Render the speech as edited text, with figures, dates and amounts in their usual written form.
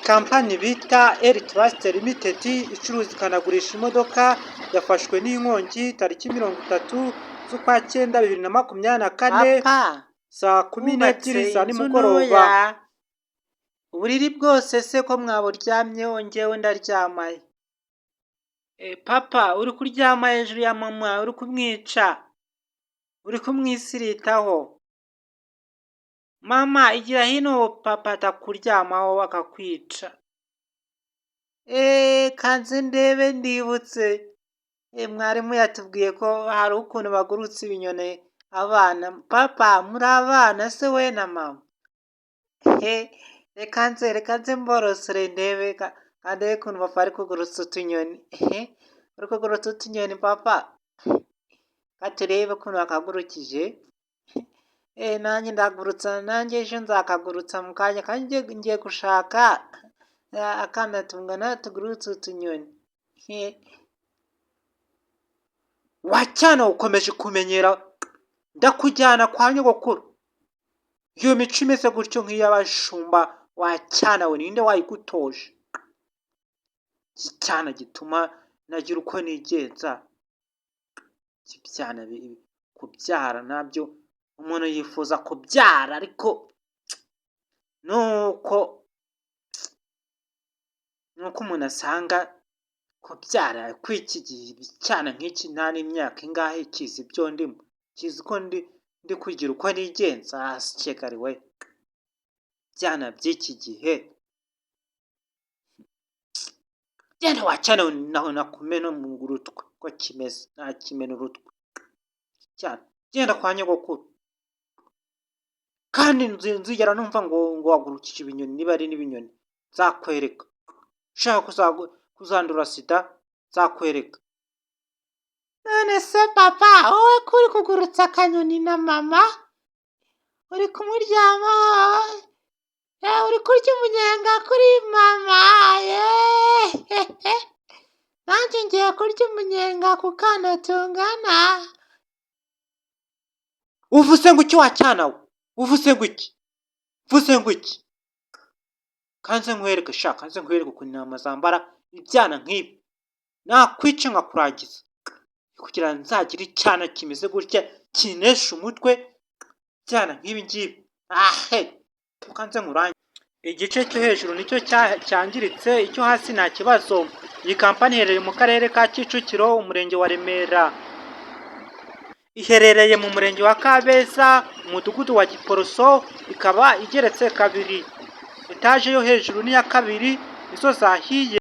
Kampani bita Eri Trust Limited icuruza ikanagurisha imodoka yafashwe n'inkongi tariki 30/9/2024 Papa, saa kumi wubatse n'ebyiri za inzu nimugoroba. Ntoya, uburiri bwose se ko mwaburyamyeho, njyewe ndaryamaye? Papa, uri kuryama hejuru ya mama, uri kumwica, uri kumwisiritaho. Mama, igira hino papa atakuryamaho akakwica. Eee, kanze ndebe, ndibutse. Mwarimu yatubwiye ko hari ukuntu bagurutsa ibinyoni abana. Papa, muri abana se we na mama? He, reka nze mborosore ndebe, ka ndebe ukuntu papa ari kugurutsa utunyoni. Uri kugurutsa utunyoni, papa? Ka turebe ukuntu wakagurukije. Nanjye ndagurutsa, nanjye ejo nzakagurutsa mu kanya kandi ngiye gushaka akana tungana tugurutse utunyoni. Wa cyana, ukomeje kumenyera, ndakujyana kwa nyogokuru. Iyo mico imeze gutyo nk'iy'abashumba, wa cyana we, ninde wayigutoje? Iki cyana gituma nagira uko nigenza. Ibyana kubyara nabyo, umuntu yifuza kubyara, ariko nuko umuntu asanga kubyara kw'iki gihe, icyana nk'iki nta n'imyaka ingahe kizi ibyo ndimo, kizi ko ndi kugira uko nigenza. Asikekari we, ibyana by'iki gihe. Genda wa cyana we, nakumena mu rutwe ko kimeze, nakimena urutwe. Cyana, genda kwa nyogokuru. Kandi nzigera numva ngo wagurukije ibinyoni, niba ari n'ibinyoni, nzakwereka. Ushaka kuzandura sida, nzakwereka. None se papa, wowe ko uri kugurutsa akanyoni na mama, uri kumuryamaho, uri kurya umunyenga kuri mama? Yeee, nanjye ngiye kurya umunyenga ku kana tungana. Uvuze ngo iki, wa cyana we? Uvuze ngo iki? Uvuze ngo iki? Kanze nkwereke sha, kanze nkwereke ukuntu intama zambara. Ibyana nk'ibi nakwica nkakuragiza, kugira ngo nzagire icyana kimeze gutya kinesha umutwe. Ibyana nk'ibi ngibi, ahe, kanze nkurangize. Igice cyo hejuru nicyo cyangiritse, icyo hasi nta kibazo. Iyi kampani iherereye mu karere ka Kicukiro, umurenge wa Remera. Iherereye mu murenge wa Kabeza, umudugudu wa Giporoso, ikaba igeretse kabiri. Etaje yo hejuru n'iya kabiri nizo zahiye.